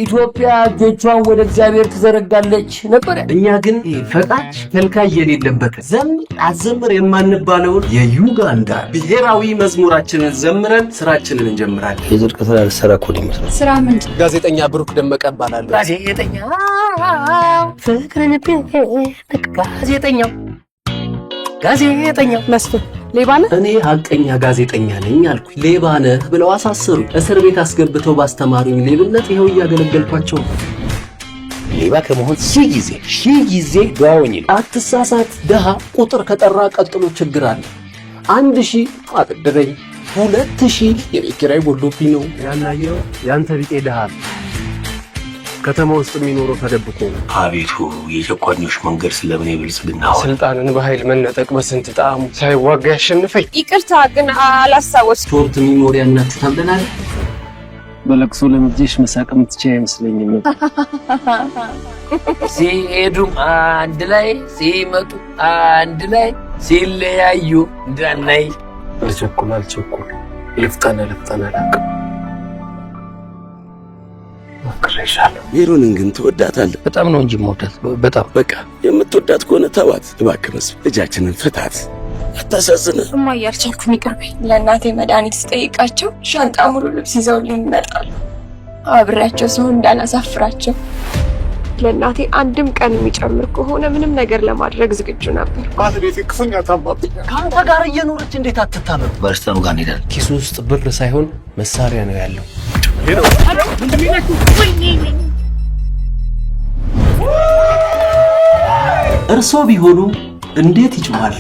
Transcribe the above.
ኢትዮጵያ እጆቿን ወደ እግዚአብሔር ትዘረጋለች ነበረ። እኛ ግን ፈቃጅ ከልካይ የሌለበት ዘምር አዘምር የማንባለውን የዩጋንዳ ብሔራዊ መዝሙራችንን ዘምረን ስራችንን እንጀምራለን። የጽድቅ ስራ ልትሰራ እኮ ነው የሚመስለው። ስራ ምንድን? ጋዜጠኛ ብሩክ ደመቀ እባላለሁ። ጋዜጠኛ ፍቅርን ጋዜጠኛው ጋዜጠኛው መስፍን ሌባ ነህ? እኔ ሀቀኛ ጋዜጠኛ ነኝ አልኩኝ። ሌባ ነህ ብለው አሳሰሩኝ። እስር ቤት አስገብተው ባስተማሩኝ ሌብነት ይኸው እያገለገልኳቸው ነው። ሌባ ከመሆን ሺህ ጊዜ ሺህ ጊዜ ድሃ ነው። አትሳሳት። ድሃ ቁጥር ከጠራ ቀጥሎ ችግር አለ። 1,000 አበደረኝ፣ 2,000 የቤት ኪራይ ጎሎብኝ ነው። ያናየው ያንተ ቢጤ ድሃ ነው። ከተማ ውስጥ የሚኖረው ተደብቆ ነው። አቤቱ፣ የጨቋኞች መንገድ ስለምን የብልጽግና ሆነ? ስልጣንን በኃይል መነጠቅ በስንት ጣዕሙ ሳይዋጋ ያሸንፈኝ። ይቅርታ ግን አላስታወስኩም። Short memory ያላችሁ ተብለናል። በለቅሶ ለምጄሽ መሳቅ የምትችይ አይመስለኝም። ሲሄዱም አንድ ላይ፣ ሲመጡ አንድ ላይ፣ ሲለያዩ እንዳናይ። ልቸኩል አልቸኩል፣ ልፍጠን ልፍጠን አላውቅም። ሞክሬሻለሁ። ሜሮንን ግን ትወዳታለህ? በጣም ነው እንጂ የምወዳት፣ በጣም። በቃ የምትወዳት ከሆነ ተዋት እባክህ መስፍን፣ ልጃችንን ፍታት። አታሳዝንህ? እማዬ አልቻልኩም፣ ይቅር በይኝ። ለእናቴ መድኃኒት ስጠይቃቸው ሻንጣ ሙሉ ልብስ ይዘውልኝ ይመጣሉ። አብሬያቸው ሰው እንዳላሳፍራቸው። ለእናቴ አንድም ቀን የሚጨምር ከሆነ ምንም ነገር ለማድረግ ዝግጁ ነበር። ባለቤቴ ክፉኛ ታማብኛል። ከአንተ ጋር እየኖረች እንዴት አትታመም? ባለስልጣኑ ጋር እንሄዳለን። ኪሱ ውስጥ ብር ሳይሆን መሳሪያ ነው ያለው። እርሶ ቢሆኑ እንዴት ይጮኻል?